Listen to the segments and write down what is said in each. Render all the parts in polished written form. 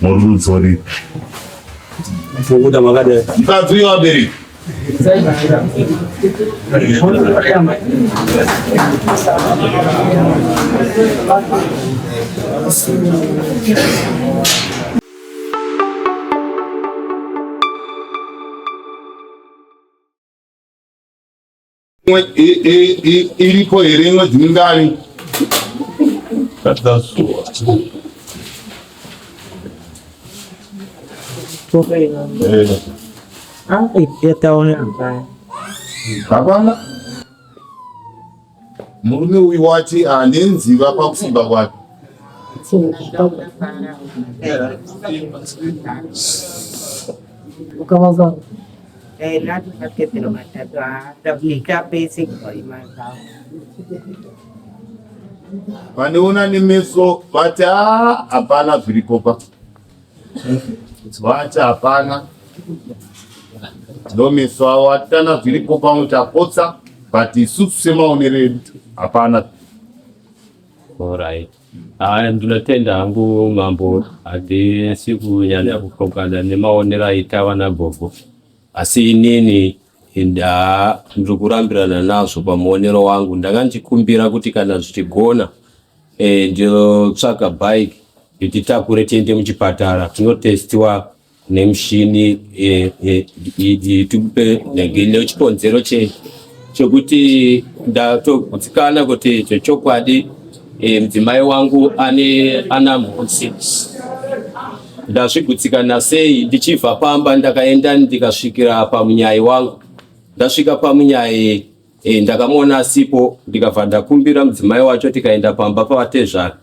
Murudzori. Kubuda makadai. Mukadzi uyo vabereki. Iripo here imwedzi mingani? Hapana. Murume uyu wati ane nziva pakusimba kwake. Vanoona nemeso vati haa hapana zviripo pa vati hapana ndomeso avo ati kana zviripo pamwe tapotsa but isusu semaonero edu hapana. Alright. Haya, ndinotenda hangu mambo, handisi kunyanya kupokana nemaonero aita vana gogo, asi inini nda ndiri kurambirana nazvo pamuonero wangu. Ndanga ndichikumbira kuti kana zvichigona eh, ndinotsvaga bike ndititakure tiende muchipatara tinotestiwa nemushini eh, eh, tipe nechikonzero chekuti ndatogutsikana kuti zvechokwadi eh, mudzimai wangu ane ana mhosi ndazvigutsikana sei ndichibva pamba ndakaenda ndikasvikira pamunyai wangu ndasvika pamunyai e, ndakamuona asipo ndikabva ndakumbira mudzimai wacho tikaenda pamba pavatezvara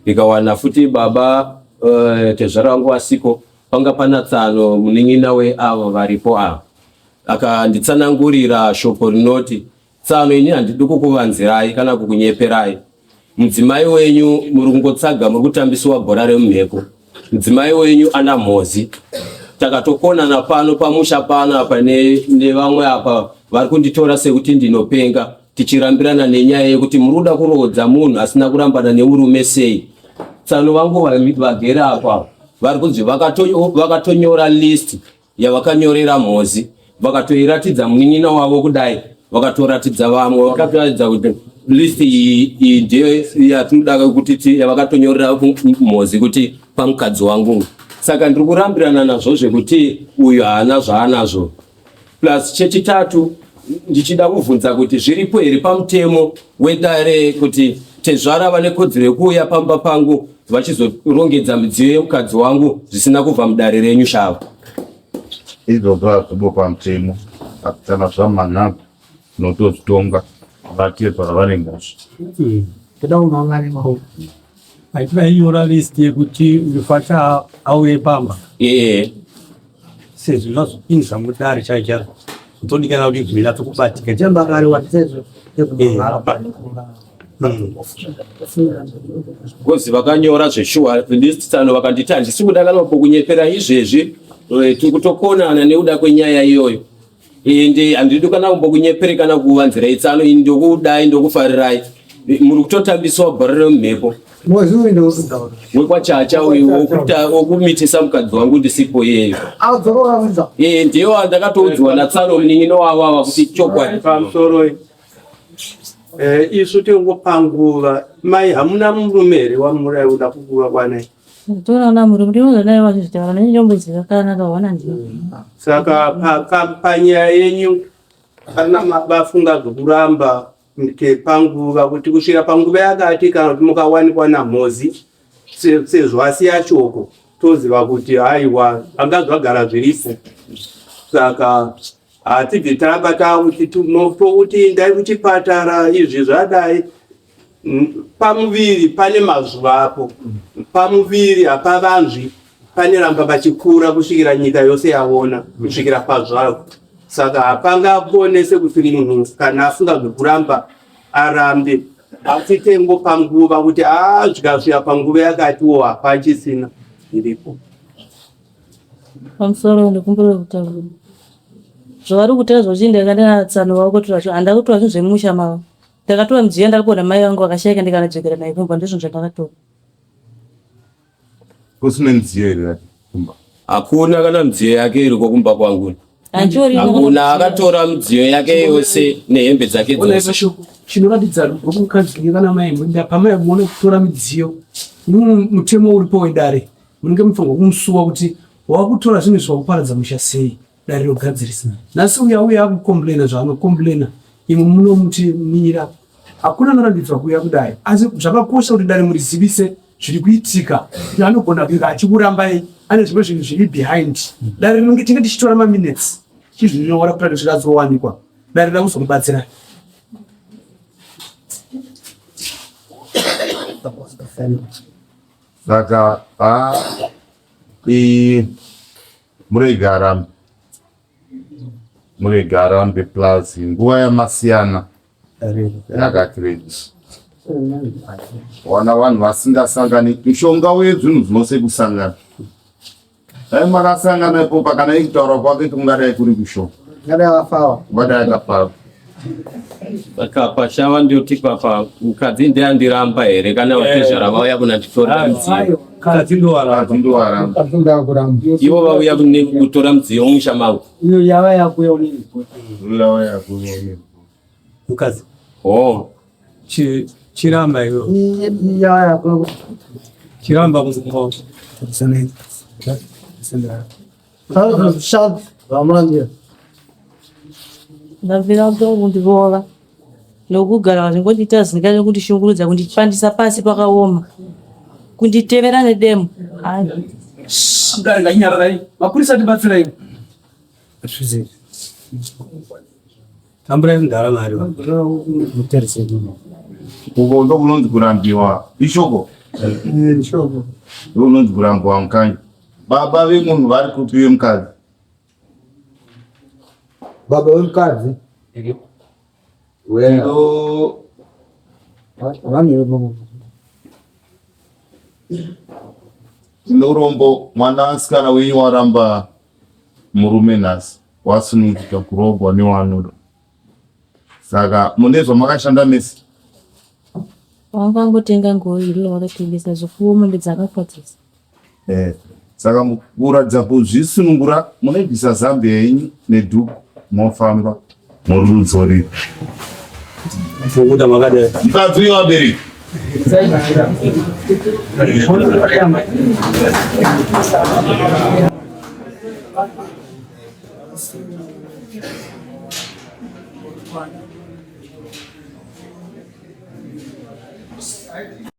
ndikawana futi baba uh, tezvara vangu vasiko panga pana tsano munin'ina weavo varipo ava akanditsanangurira shoko rinoti tsano ini handidi kukuvanzirai kana kukunyeperai Mudzimai wenyu muri kungotsaga muri kutambisiwa bhora remumhepo. Mudzimai wenyu ana mhozi. Takatokonana pano pamusha pano apa nevamwe apa vari kunditora sekuti ndinopenga tichirambirana nenyaya yekuti muri kuda kuroodza munhu asina kurambana nemurume sei. Tsano vangu vagere apa vari kunzi vakatonyora list yavakanyorera mhozi vakatoiratidza munin'ina wavo kudai vakatoratidza vamwe vakatoratidza kuti list iyi iyi ndiyo yatinoda kuti yavakatonyorera mhozi kuti pamukadzi wangu saka ndiri kurambirana nazvo zvekuti uyu haana zvaanazvo plus chechitatu ndichida kuvhunza kuti zviripo here pamutemo wedare kuti tezvara vane kodzero yekuuya pamba pangu vachizorongedza midziyo yemukadzi wangu zvisina kubva mudare renyu shava. Izvozvo hazvipo pamutemo kana zvamanhamba tinotozvitonga vatezvara vane mhosva. Toda unoona nemaoko. Aiti list yekuti mufasha auye pamba. Ee. Sezvo zvazopinza mudare chaicho chaizvo zotodikana kuti zvinyatso kubatika. Because vakanyora zveshuwa list tsano vakanditi handisi kuda kana kukunyepera izvezvi eh, tiri kutokonana nekuda kwenyaya iyoyo ende handidi kana kumbokunyepere kana kuvanzirai tsano ini ndokudai ndokufarirai muri kutotambiswa bhora remumhepo wekwachacha uyu wokumitisa mukadzi wangu ndisipo iyeyo ee ndiyo ndakatoudziwa natsano munin'ina wavo ava kuti chokwadi pamusoro eh, isu tingopanguva mai hamuna murume here wamurai uda kukuva kwanai Toona murume ndinozoda wazvitaura nenyomboziva kana kaona ndiyo. Saka panyaya yenyu kana vafunga zvokuramba panguva kuti kusvika panguva yakati kana kuti mukawanikwa namhozi sezvo asiya shoko toziva kuti haiwa anga zvagara zviripo saka hatibvi taramba takuti tokuti indai kuchipatara izvi zvadai Pamuviri pane mazuva apo pamuviri hapavanzwi paneramba pachikura kusvikira nyika yose yaona kusvikira pazvarwa saka hapangakonese kuti munhu kana afunga zvekuramba arambe asi tengo panguva kuti aa zvikasvika panguva yakatiwo hapachisina iripo Pamusoro ndikumbira kutaura zvavari kutaura zvokuti ndakandinatsano vavo kuti vacho handina kutora zvinhu zvemusha mavo Ndakatora midziyo yandakapiwa namai vangu vakashaika ndikanadzokera nayo kumba ndizvo zvandakatora. Kusine midziyo here yake kumba? Hakuna kana midziyo yake iriko kumba kwangu. Hakuna, akatora midziyo yake yose nehembe dzake dzose. Shoko chinoratidza rudo kumukadzi kana mai munda pamai muone kutora midziyo mutemo uripo wedare munenge mufanirwa kumusuwa kuti wakutora zvinhu zvakuparadza musha sei dare rogadzirisa nhasi uya uya akukomplaina zvaanokomplaina imwe munomuti mira hakuna anorambidzwa kuuya kudai asi zvakakosha kuti dare murizivise zviri kuitika kuti anogona kunge achikurambai ane zvimwe zvinhu zviri behind dare rinenge tinge tichitora maminutes chizvinyora kuti zviratsowanikwa dare rida kuzomubatsira. Saka ha murege arambe, murege arambe plus nguva yamasiyana yakati rebi wana vanhu vasingasangani mishonga wezvinhu zvinose kusangana dai makasangana ipopa kana ikutaura kwake kungadai kuri kushoma ngadai akafawa. Saka pashava ndoti papa mukadzi ndiandiramba here kana vatezvara vauya kunanditorera mudziyo? Mukadzi ndowaramba. Ndowaramba. Ivo vauya kune kutora mudziyo mumusha mangu. Iyo yava yakuya unini. Yava yakuya unini. Mukadzi. Oh. Chiramba iwe. Yava yakuya. Chiramba mukoma. Ndabvira kundirova nokugara vachingondiita zinga nekundishungurudza kundipandisa pasi pakaoma kunditevera nedemo. Mudare nganyararai mapurisa tibatsirai. Tamburai mudhara mari. Uko ndokunonzi kurambiwa ishoko. Ishoko. Ndokunonzi kurambiwa mukanyi. Baba vemunhu vari kupi vemukadzi? Baba vemukadzi. Tinorombo mwanasikana wenyu waramba murume nhasi wasununguka kuroorwa newaanoda. Saka mune zvamakashanda mese? Vangangotenga nguo iri vakatengesa zvipfuwo mombe dzakafa dzose. Eh, saka kuratidza kuzvisunungura munobvisa zambia yenyu nedhuku mofamba murudzorira. Mukuda makadai. Mukadzi uyo vabereki.